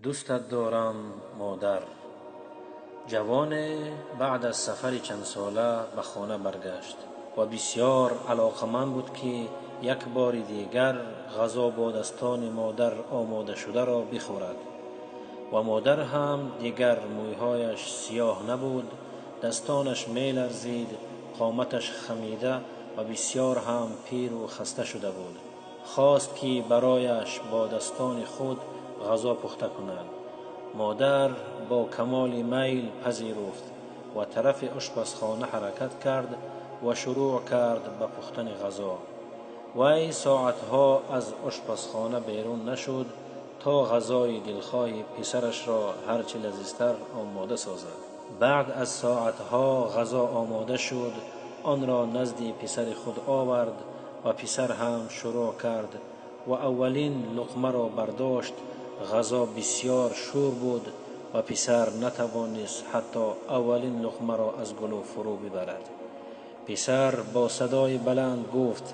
Дӯстат дорам, модар. Ҷавоне баъд аз сафари чандсола ба хона баргашт ва бисёр алоқаманд буд, ки як бори дигар ғазо бо дастони модар омодашударо бихӯрад. Ва модар ҳам дигар мӯйҳояш сиёҳ набуд, дастонаш меларзид, қоматаш хамида ва бисёр ҳам пиру хаста шуда буд. Хост, ки барояш бо дастони худ ғазо пухта кунад. Модар бо камоли майл пазируфт ва тарафи ошпазхона ҳаракат кард ва шурӯъ кард ба пухтани ғазо. Вай соатҳо аз ошпазхона берун нашуд, то ғазои дилхоҳи писарашро ҳарчи лазизтар омода созад. Баъд аз соатҳо ғазо омода шуд, онро назди писари худ овард ва писар ҳам шурӯъ кард ва аввалин луқмаро бардошт. Ғазо бисёр шӯр буд ва писар натавонист ҳатто аввалин луқмаро аз гулӯ фурӯ бибарад. Писар бо садои баланд гуфт: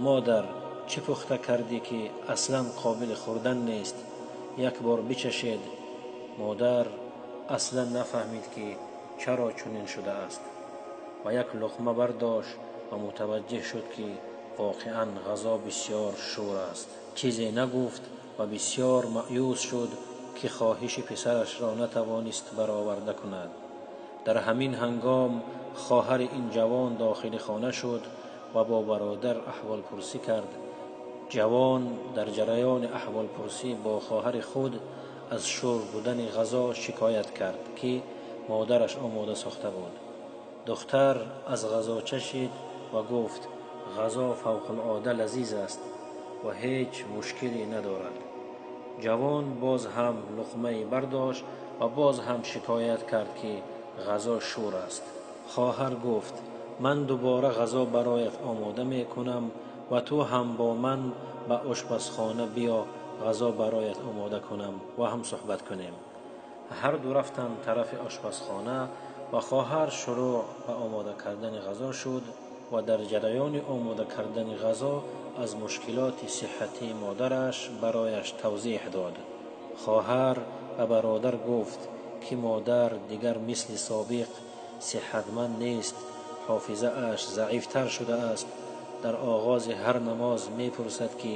«Модар, чӣ пухта кардӣ, ки аслан қобили хӯрдан нест? Як бор бичашед». Модар аслан нафаҳмид, ки чаро чунин шудааст, ва як луқма бардошт ва мутаваҷҷеҳ шуд, ки воқеан ғазо бисёр шӯр аст. Чизе нагуфт ва бисёр маъюс шуд, ки хоҳиши писарашро натавонист бароварда кунад. Дар ҳамин ҳангом хоҳари ин ҷавон дохили хона шуд ва бо бародар аҳволпурсӣ кард. Ҷавон дар ҷараёни аҳволпурсӣ бо хоҳари худ аз шӯр будани ғазо шикоят кард, ки модараш омода сохта буд. Духтар аз ғазо чашид ва гуфт: «Ғазо фавқулода лазиз аст ва ҳеҷ мушкиле надорад». Ҷавон боз ҳам луқмае бардошт ва боз ҳам шикоят кард, ки ғазо шӯр аст. Хоҳар гуфт: «Ман дубора ғазо бароят омода мекунам ва ту ҳам бо ман ба ошпазхона биё, ғазо бароят омода кунам ва ҳам суҳбат кунем». Ҳарду рафтанд тарафи ошпазхона ва хоҳар шурӯъ ба омода кардани ғазо шуд ва дар ҷараёни омода кардани ғазо аз мушкилоти сиҳатии модараш барояш тавзеҳ дод. Хоҳар ба бародар гуфт, ки модар дигар мисли собиқ сиҳатманд нест, ҳофизааш заифтар шудааст. Дар оғози ҳар намоз мепурсад, ки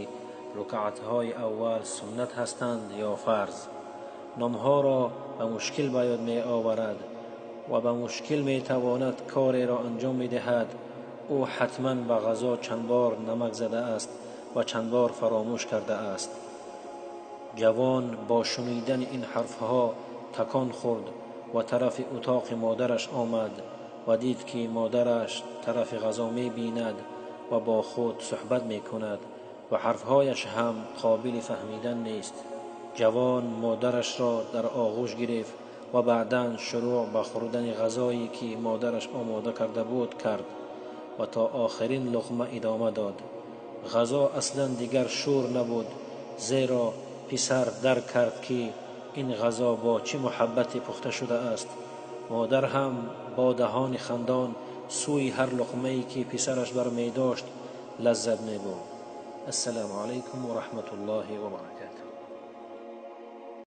рукъатҳои аввал суннат ҳастанд ё фарз. Номҳоро ба мушкил ба ёд меоварад ва ба мушкил метавонад кореро анҷом медиҳад. Ӯ ҳатман ба ғазо чанд бор намак задааст ва чанд бор фаромӯш кардааст. Ҷавон бо шунидани ин ҳарфҳо такон хӯрд ва тарафи утоқи модараш омад ва дид, ки модараш тарафи ғазо мебинад ва бо худ суҳбат мекунад ва ҳарфҳояш ҳам қобили фаҳмидан нест. Ҷавон модарашро дар оғӯш гирифт ва баъдан шурӯъ ба хӯрдани ғазое, ки модараш омода карда буд, кард ва то охирин луқма идома дод. Ғазо аслан дигар шӯр набуд, зеро писар дарк кард, ки ин ғазо бо чӣ муҳаббате пухта шудааст. Модар ҳам бо даҳони хандон сӯи ҳар луқмае, ки писараш бармедошт, лаззат мебурд. Ассалому алайкум ва раҳматуллоҳи ва баракатуҳ.